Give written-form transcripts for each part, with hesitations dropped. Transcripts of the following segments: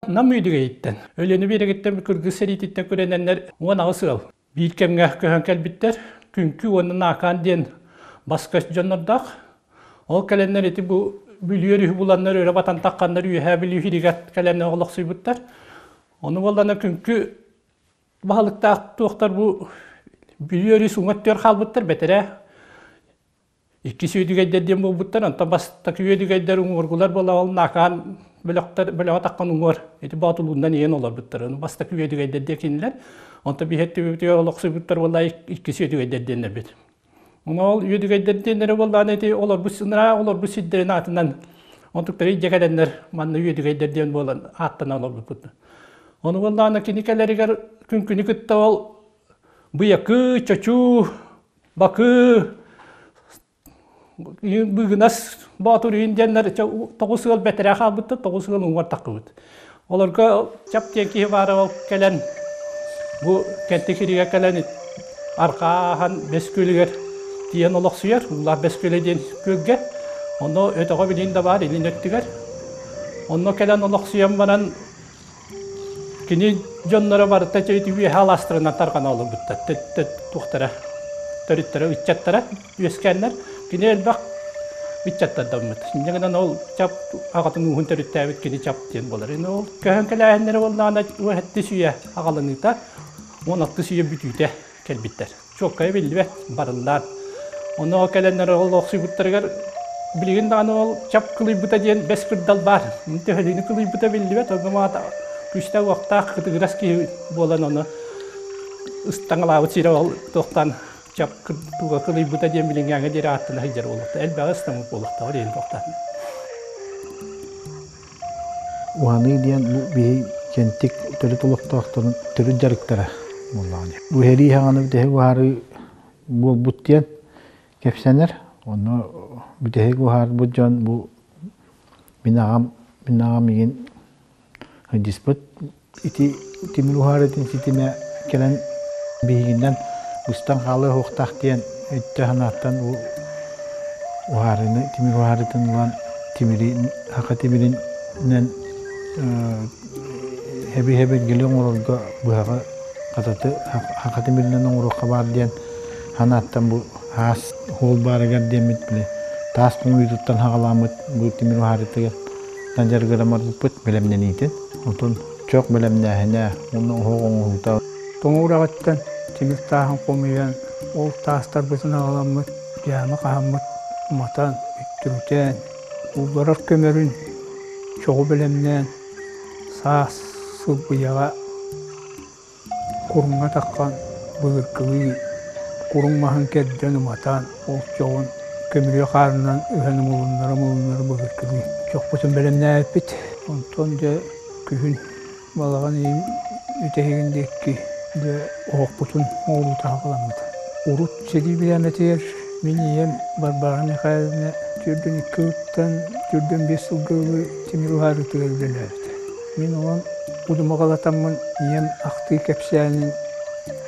Нам Үөдүгэйиттэн, Өлүөнэ биэрэгиттэн кыргыз сэриититтэн күрэнэннэр 18 ыал биир кэмҥэ көһөн кэлбиттэр. Күҥкү уонна Наакаан диэн бас-көс дьоннордоох. Ол кэлэннэр ити бу Бүлүү өрүһү буланнар өрө батан тахханнар Үөһээ Бүлүү сиригэр кэлэн олохсуйбуттар. Ону буоллана Күҥкү баһылыктаах туохтар бу Бүлүү өрүс уҥа өттүгэр хаалбыттар бэтэрээ Иккис үөдүгэйдэр диэн буолбуттар, онтон бастакы үөдүгэйдэр уҥуоргулар буола ол Накаан бөлөхтөр бөлөҕө таххан уҥуор ити Боотулуунан ийэн олорбуттар. Ону бастакы үөдүгэйдэр диэн кинилэр. Онтон биһи өттүбүтүгэр олохсуйбуттар буолла иккис үөдүгэйдэр диэннэрбит. Ону ол үөдүгэйдэр диэннэрэ буоллаҕына ити олорбут сынараа олорбут сирдэрин аатынан онтуктары илдьэ кэлэннэр манна үөдүгэйдэр диэн буолан ааттанан олорбуппут. Ону буоллаҕына кини кэлэригэр күн күнү кытта ол Быйакы, Чочу, Бакы быыгынас Боотур иһин диэннэр 9 ыал бэтэрээ хаалбыттар, 9 ыал уҥуор таххыбыт. Олорго Чап диэн киһи баара ол кэлэн бу Кэнтик сиригэр кэлэн арҕаа ааһан Бэс күөлүгэр тиийэн олохсуйар, Уулаах Бэс күөлэ диэн күөлгэ. Онно өтөҕө билин да баар илин өттүгэр. Онно кэлэн олохсуйан баран Кини дьонноро барыта үөһэ алаастарынан тарҕана олорбуттар. Туохтара, төрүттэрэ, ыччаттара үөскээннэр. Кини элбэх ыччаттардаммыт. Инньэ гынан ол чап аҕатын ууһун төрүттээбит кини чап диэн буолар. Ол көһөн кэлээһиннэрэ буоллаҕына 16 үйэ аҕаланыыта, 16 үйэ бүтүүтэ кэлбиттэр. чуолкайа биллибэт барыллаан. Онно кэлэннэр ол охсуйбуттарыгар билигин даҕаны ол чап кылыйбыта диэн бэс кырдал баар. Төһөлүүнү кылыйбыта биллибэт, онно маата күүстээх-уохтаах кытыгырас киһи буолан ону ыстаҥалаабыт сирэ ол туохтан чап туга кылыйбыта диэн билиҥҥээҥҥэ диэри ааттана сылдьар буолуохта. Элбэҕи ыстаммыт буолуохтаах диэн туохтаах. Уһаныы диэн бу биһи кэнтик төрүт олохтоохторун төрүт дьарыктара буоллаҕа дии. Уһэрии хаҥаны бүтэһик уһаарыы буолбут диэн кэпсэнэр. Онно бүтэһик уһаарбыт дьон бу мин аҕам мин аҕам миигин сылдьыспыт Ити тимир уһаарытын ситимэ кэлэн биһигинэн быстан хаалыа суохтаах диэн өйтө-санааттан уһаарыыны тимир уһаарытын ылан тимири саха тимиринэн хэби-хэбиргэли оҥорорго быһаҕы хататы саха тимиринэн оҥоруохха баар диэн санааттан бу аас суол баарыгар диэммит били таас хомуйуутуттан саҕаламмыт бу тимир уһаарытыгар дьарыгыран барбыппыт бэлэмнэниитин. Онтон чох бэлэмнээһинэ уонна оһох оҥоһуута. Тоҥ ураҕыттан тимир тааһын хомуйан, ол таастарбытын аҕаламмыт, дьаама хаһаммыт уматан, үттүрүтэн, уулларар көмөрүн чоҕу бэлэмнээн, саас сылбыйаҕа Куруҥҥа таххан былыргылыы куруҥ маһын кэрдэн уматан, ол чоҕун көмүрүө хаарынан ыһан умулуннара-умулуннара былыргылыы чохпутун бэлэмнээбиппит. Онтон дьэ күһүн балаҕан ыйын бүтэһигин диэки дьэ оһохпутун оҥоруута саҕаламмыта. Урут сэрии бириэмэтигэр мин ийэм Варвара Михайловна 42 сылтан 45 сылга дылы тимир уһаарыытыгар үлэлээбитэ. Мин онон удумаҕалатаммын ийэм ахтыы кэпсээнин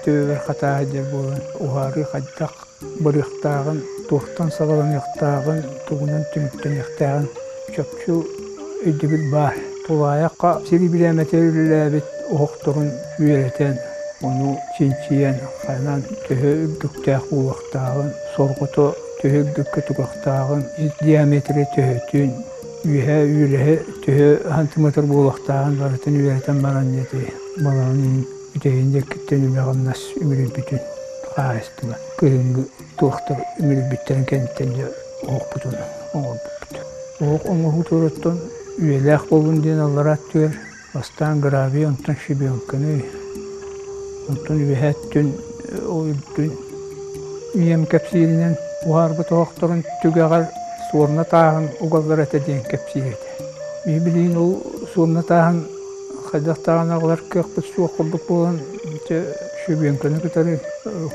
төбөбөр хатааһы диэн буолан уһаарыы хайдах барыахтааҕын, туохтан саҕаланыахтааҕын, тугунан түмүктэниэхтээҕин чопчу өйдөбүл баар. Тулаайахха сири бирээмэтигэр үлэлээбит оһохторун үөрэтэн, ону чинчийэн, ханан төһө үрдүктээх буолуохтааҕын, сорҕото төһө үрдүккэ туруохтааҕын, диаметры төһөтүн, үөһээ үөлэһэ төһө сантиметр буолуохтааҕын барытын үөрэтэн баран ити балаҕан иһин бүтэһигин диэкиттэн үлэ-хамнас үмүрүйбүтүн хаһаайыстыба кыһыҥҥы туохтар үмүрүйбүттэрин кэнниттэн дьэ оһохпутун оҥорбуппут. Оһох оҥоһуутуттан үйэлээх буоллун диэн аллараа өттүгэр бастаан гравий, онтон щебенканы, онтон үөһээ өттүн ол үрдүн ийэм кэпсииринэн уһаарбыт оһохторун түгэҕэр суорна тааһын угаллар этэ диэн кэпсиир этэ. Биһи билигин ол суорна тааһын хайдах даҕаны аҕалар кыахпыт суох курдук буолан дьэ щебенканы кытары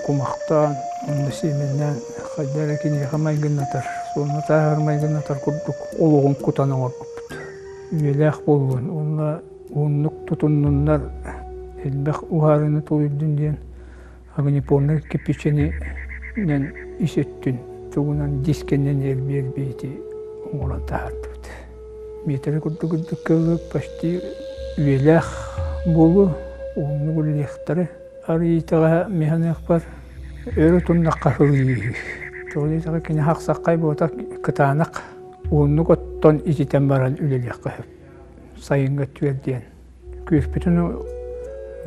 кумахтаан уонна сиэмэннээн хайдах эрэ киниэхэ майгыннатар, суорна тааһыгар майгыннатар курдук олоҕун кутан оҥорбуппут. Үйэлээх буоллун уонна уһуннук тутуннуннар, элбэх уһаарыыны тулуйдун диэн огнепорнай кирпичинэн ис өттүн тугунан дискэнэн эрбии-эрбии ити оҥорон таһаардыбыт. Миэтэрэ курдук үрдүккэ ылыы почти үйэлээх буолуо, уһуннук үлэлиэхтэрэ. Арыйыытаҕа миһаныахпар өрө туннахха сылыйыы. Тоҕо диэтэххэ кини хахсаххай буота кытаанах уһуннук оттон ититэн баран үлэлиэххэ сөп. Сайыҥҥы өттүгэр диэн. Күөспүтүн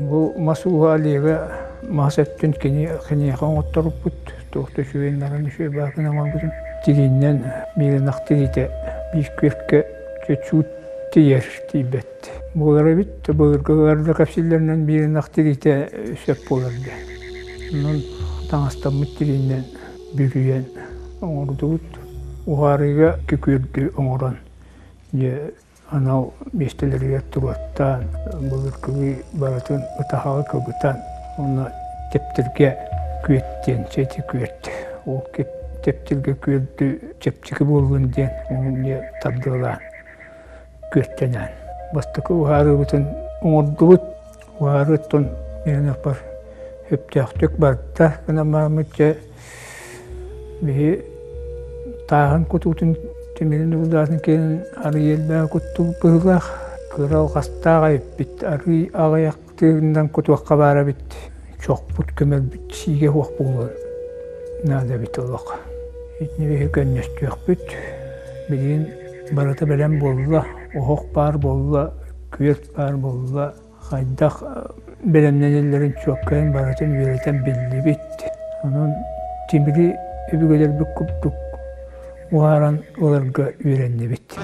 бу мас ууһа Олега мас өттүн кини киниэхэ оҥотторбут, туох да үчүгэйин баран үчүгэй баакын оҥорбутун тирииннэн биир ынах тириитэ биир күөккэ чуть тиийэр тиийбэт. Буолар эбит, былыргылар да кэпсииллэринэн биир ынах тириитэ сөп буолар диэн. Онон таҥастаммыт тириинэн бүрүйэн оҥордубут. Уһаарыыга күкүрдү оҥорон дьэ анал миэстэлэригэр туруортаан, былыргылыы барытын ытаһаҕа кыбытан, уонна тэптиргэ күөт диэн чэти күөт. Ол тэптиргэ күөлдү чэпчэки буоллун диэн ону тардыалаан күөттэнэн. Бастакы уһаарыыбытын оҥордубут. Уһаарыыттан миэнэппэр сөптөөхтүк барда гынан бараммыт дьэ биһи тааһын кутуутун тимирин уурдаатын кэлин арыый элбэҕи куттубут быһыылаах. Кыра алҕастаах эбиппит, арыый аҕыйах тыынынан кутуохха баар эбит. Чохпут көмөлбүт сиигэ суох буолуон наада эбит олох. Итини биһи көннөстүөхпүт. Билигин барыта бэлэм буолла, оһох баар буолла, күөрт баар буолла. Хайдах бэлэмнэнэллэрин чуоккайын барытын үөрэтэн биллибит. Онон тимири өбүгэлэрбит курдук уһааран ыларга үөрэннибит.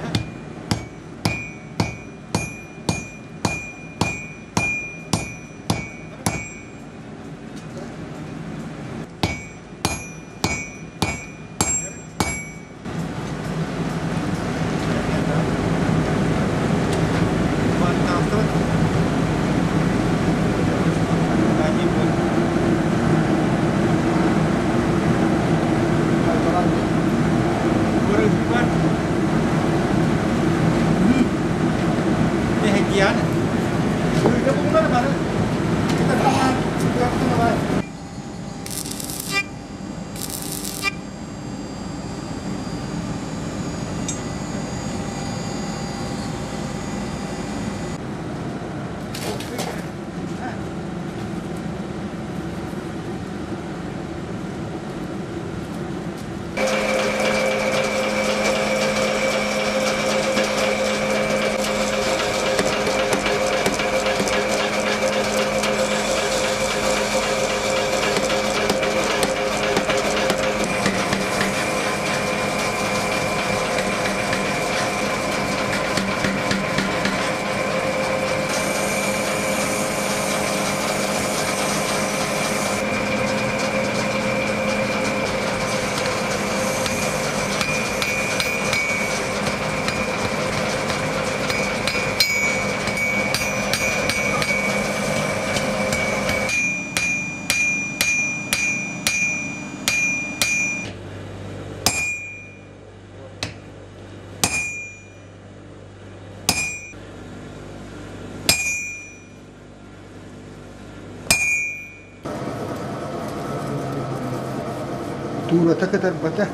Туурата кытарбата.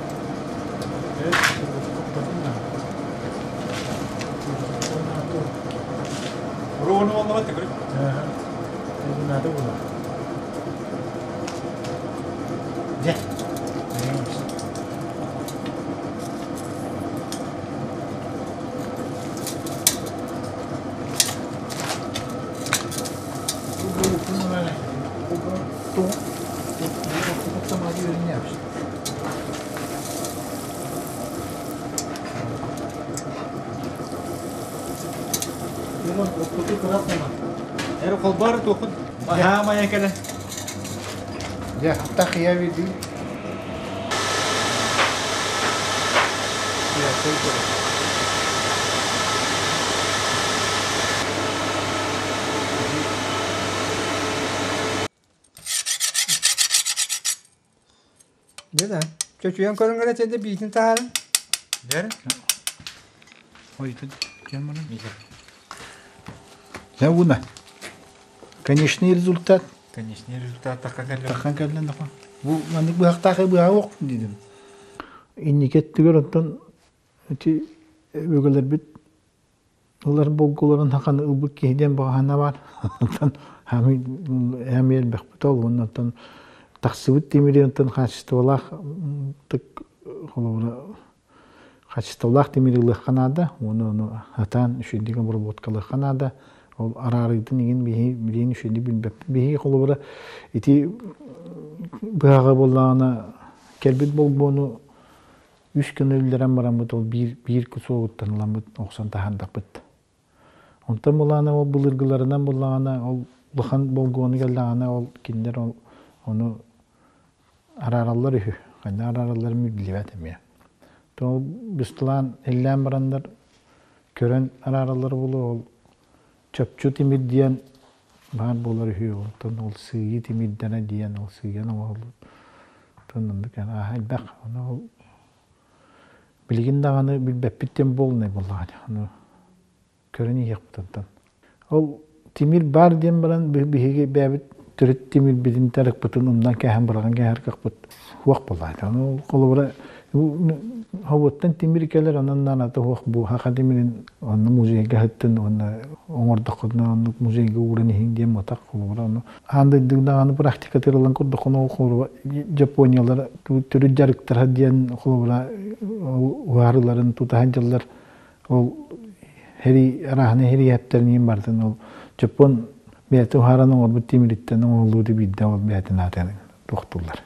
Дьэ. Холбар туохун хаамайа кэлэ. Дьэ, тахия види. Дьэ да, чочуйан көрүҥ эрэ этэ биитин таһааран. Дэр. Ой, Дьэ уна. Конечный результат. Конечный результат тахан кэллэн. Тахан кэллэн тахан. Бу маннык быһахтаах быһа ох дидим. Инники өттүгэр оттон ити өбүгэлэрбит ылар болгуларын хаканы ылбыт киһи диэн баҕаһана бар. Онтон хами элбэхпит ол оннотон тахсыбыт тимири онтон хаачыстыбалаах холобура хаачыстыбалаах тимири ылыахха наада уонна ону атаан үчүгэйдик обработкалыахха наада. Ол араарыытын игин биһи билиин үчүгэйдик билбэппит. Биһиги холобура ити быһаҕа буоллаҕына кэлбит болгуону үс күн үллэрэн бараммыт ол биир биир кусуогуттан ыламмыт охсон таһаардахпыт. Онтон булаана ол былыргыларынан буллаҕына ол улахан болгуону кэллэҕинэ ол кинилэр ол ону араараллар үһү. Ханна арааралларын биллибэт эмиэ. То быстылаан иллээн бараннар көрөн араараллар буолуо ол чопчу тимир диэн баар буолар үһү. Онтон ол сыыйыы тимирдэрэ диэн ол сыыйан оҥоһуллубут. Онтон оннук арааһа элбэх. Ону ол билигин даҕаны билбэппит диэн буолунай буоллаҕа. Ону көрөн иһиэхпит онтон. Ол тимир баар диэн баран биһиги бэйэбит төрүт тимирбитин тарыкпытын умнан кээһэн быраҕан кээһэр кыахпыт суох буоллаҕа. Ону холобура хобуоттан тимир кэлэр онон наната суох бу хаха тимирин онно музейга ыһыттын уонна оҥордоххутуна оннук музейга ууран иһиҥ диэн мотах холобура ону аан дойдуга даҕаны практика тырылан курдукхуна ол холобура Япониялар төрүт дьарыктара диэн холобура уһаарыларын тутаһан дьыллар ол хери арааһына херийэптэрин барытын ол Дьоппуон бэйэтэ уһааран оҥорбут тимириттэн оҥоһуллубуту биирдэ ол бэйэтин аатын туохтууллар.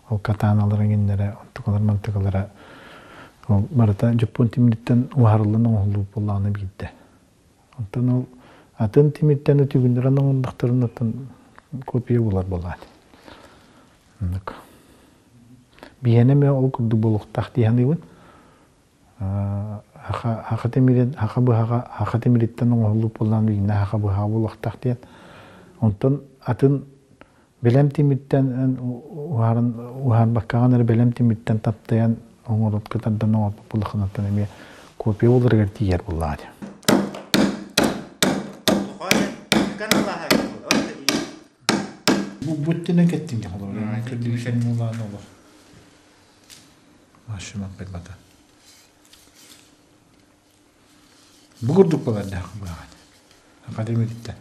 Ол катаналара иҥиннэрэ, онтукалар мантыкалара ол барыта дьоппуон тимириттэн уһаарыллан оҥоһуллубут буоллаҕына биирдэ. Онтон ол атын тимиртэн өтүгүннэрэн оҥордохторун оттон копия булар буолаат. Оннук. Биһиэнэ эмиэ ол курдук буолуохтаах дии саныыбын. Хаха тимирин, хаха быһаҕа, хаха тимириттэн оҥоһуллубут буоллаҕына билиннэ хаха быһаҕа буолуохтаах диэн. Онтон атын бэлэм тимиртэн уһааран уһаарбаккаҕын эрэ бэлэм тимиртэн таптайан оҥорут кытардан оҥорбут буоллаххына эмиэ копия буоларыгар тиийэр буоллаҕа дии. Бу өттүнэн кэттиҥ холобура. Көрдүүсен муулаан олох. Машина кыйбата. Бу курдук буолар даах быаҕат. Академиктен.